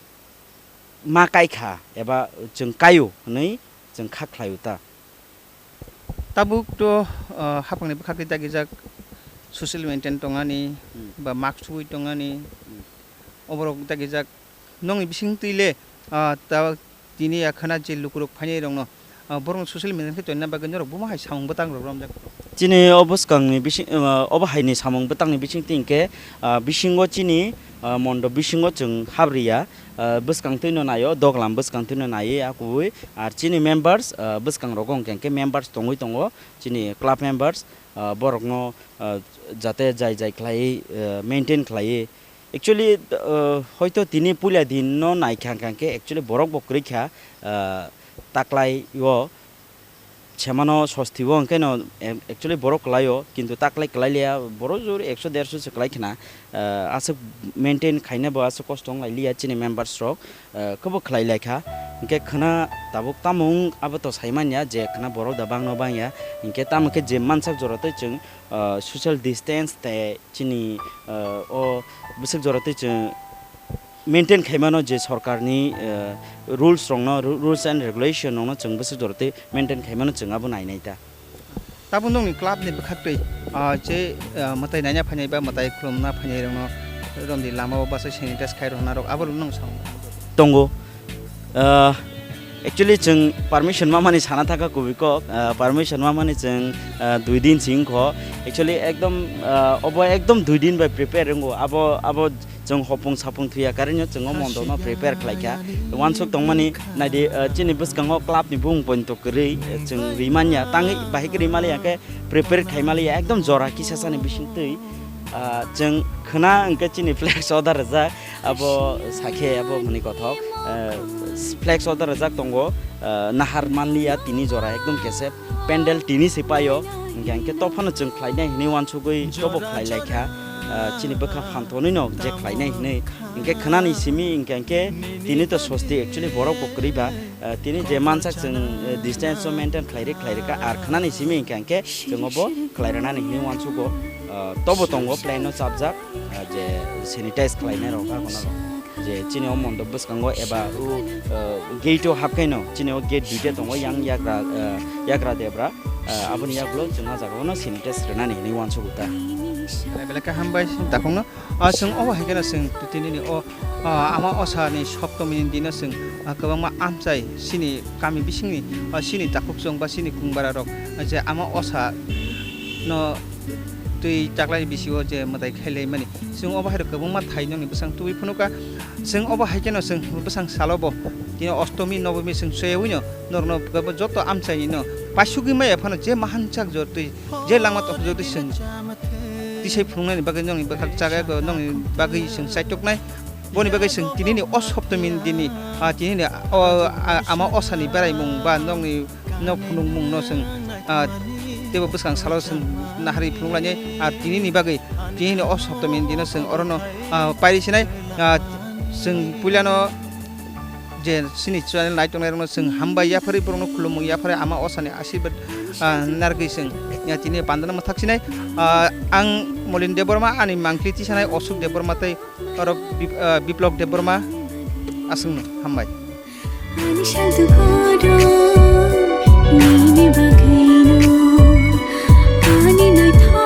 ma kai kha eba chwng kaio hwnwi chwng kha khlaio ta. Tabuk to, ah, hapangni bwkhak tei dagijak social maintain tongani Hmm. ba mask suwi tongani Hmm. oborok dagijak nokni bisingtwi le, ah, ta tini ya khana je lukurok phainai rokno, ah, borokno social media khe tonna bagwi norok buma hai samung bwtang rok romjak. Chini o bwskangni bising, ah, obo haini samung bwtangni bisingtwi hinkhe, ah, bisingo chini, ah, mondo bisingo chwng habriya, ah, bwskang twino naio, doglam bwskang twino naiwi a kubui, ar chini members, ah, bwskang rogo hinkhe members tongwi tongo, chini club members, ah, borokno, ah, jate jai jai khlaiwi, ah, maintain khlaiwi. Actually, uh, hoito tini puila din no naikha hwnkha khe actually borok bo kwrwi kha, uh, taklai o semano sosti o hwnkhe no, em, actually borok kwlai o, kintu taklai kwlai liya, borok jor ekso derso se kwlai khna, uh, aswk maintain khaina bo aswk kosto wng lai liya chini members rok, uh, khe bo khlai lai kha, hwnkhe khwna tabuk tamo wng abo to sai manya je khwna borok da bang no bang ya, hinkhe tamo khe je mansak jora tei chwng, uh, social distance tei chini, uh, o bwswk jora tei chwng maintain khaimano je sorkarni, uh, rules rokno, ru-, rules and regulation rokno chwng bwswk jora tei maintain khaimano chwng abo nainai ta. Tabuk nokni club ni bwkhaktwi, ah, je, ah, mwtai naina phainai ba mwtai khulumna phainai rokno romdi lama o bwsai sanitize khai rwna rok abo rok nung sao? Tongo. Ah, actually chwng permission mamani sana thaka kubui kok, ah, permission mamani chwng, ah, dui din sing kho. Actually ekdom, ah, obo ekdom dui din bai prepare wngo. Abo, abo chwng hopung sapung thuya karino chwng o mondo no prepare khlai kha. Wansuk tongmani naidi, ah, chini bwskango club ni bung pointo kwrwi, eh, chwng rimanya tangwi bahai kwrwi mali ya khe prepare khai mali ya ekdom jora kisa sani bising twi, ah, chwng khwna hwnkhe chini flex order rwjak abo sakhe abo hwnwi kothok, ah, flex order rwjak tongo, ah, nahar manliya tini jora ekdom kesep. Pendel tini se paio, hingke, hingke tophano chwng khlainai hinwi wansugwi tobo khlai lai kha, ah, chini bwkha phantonwi no je khlainai hinwi. Hingke khwnani simi hingke, hingke tini to sosti actually borok bo kwrwi ba, ah, tini je mansak chwng, eh, distance o maintain khlai ri, khlai ri kha, ar khwnani simi hingke, hingke chwng obo khlai rwnani hinwi wansugo, ah, tobo tongo plan no chapjak, ah, je sanitize khlainai rok, ah, kono rok. Je chini o mondop bwskango eba o, eh, gate o hapkhaino chini o gate duita tongo yang yagra, eh, yagra debra, eh, aboni yagulo chwng ah jagao no sanitize rwnani hinwi wansugo ta. Belai khe hambai dakhungno. Ah, chwng obo hai kheno chwng tini ni o, ah, ama osa ni soptomi ni dino chwng, ah, kwbangma amchai chini kami bisingni, ah, chini takhuk chwng ba chini kungbara rok, ah, je ama osa no twi taklai bisio je mwtai khailai mani. Chwng obo hai rok kwbangma thai nokni bwsang tubui phunukha. Chwng obo hai kheno chwng bwsang salo bo tini ostomi nobomi chwng chwyaui no norokno joto amchaini no paisugwi maya phano je mahanchak jotwi je langma tongthok jotwi chwng tisai phunuknani bagwi nokni bwkhak chaga nokni bagwi chwng chaitoknai. Boni bagwi chwng tinini o soptomi dini, ah, tinini o, ah, ama osani beraimung ba nokni no phunukmung no chwng, ah, teibo bwskang salo chwng nahari phunuk lainai, ah, tinini bagwi, tinini o soptomi ni dino chwng orono, ah, pairi sinai, ah, chwng puilano je chini channel nai tongnai rokno chwng hambai yapharwi borokno khulumung yapharwi ama osani asirwad, ah, narwgwi chwng, ah, tini bandano mwthak sinai, ah, ang Molin Debbarma ani mangpili tisanai Osuk Debbarma tei Oro Bip-, ah, Biplok Debbarma aswkno hambai. Ani sal tu kodo, nini bagwino, ani naithokma.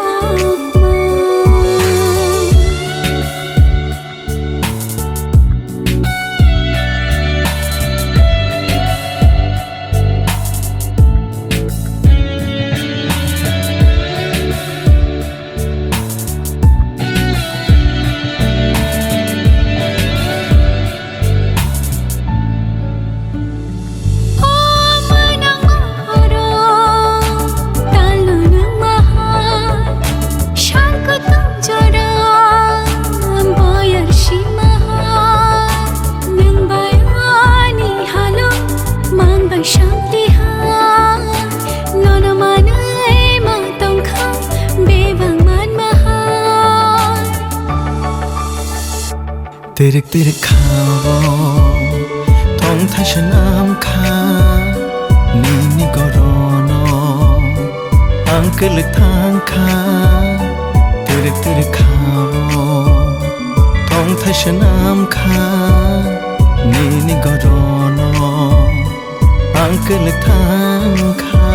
Tirik tirik khao, thong thaisa nam kha, nini gorono ang kwlwi thang kha. Tirik tirik khao, thong thaisa nam kha, nini gorono ang kwlwi thang kha.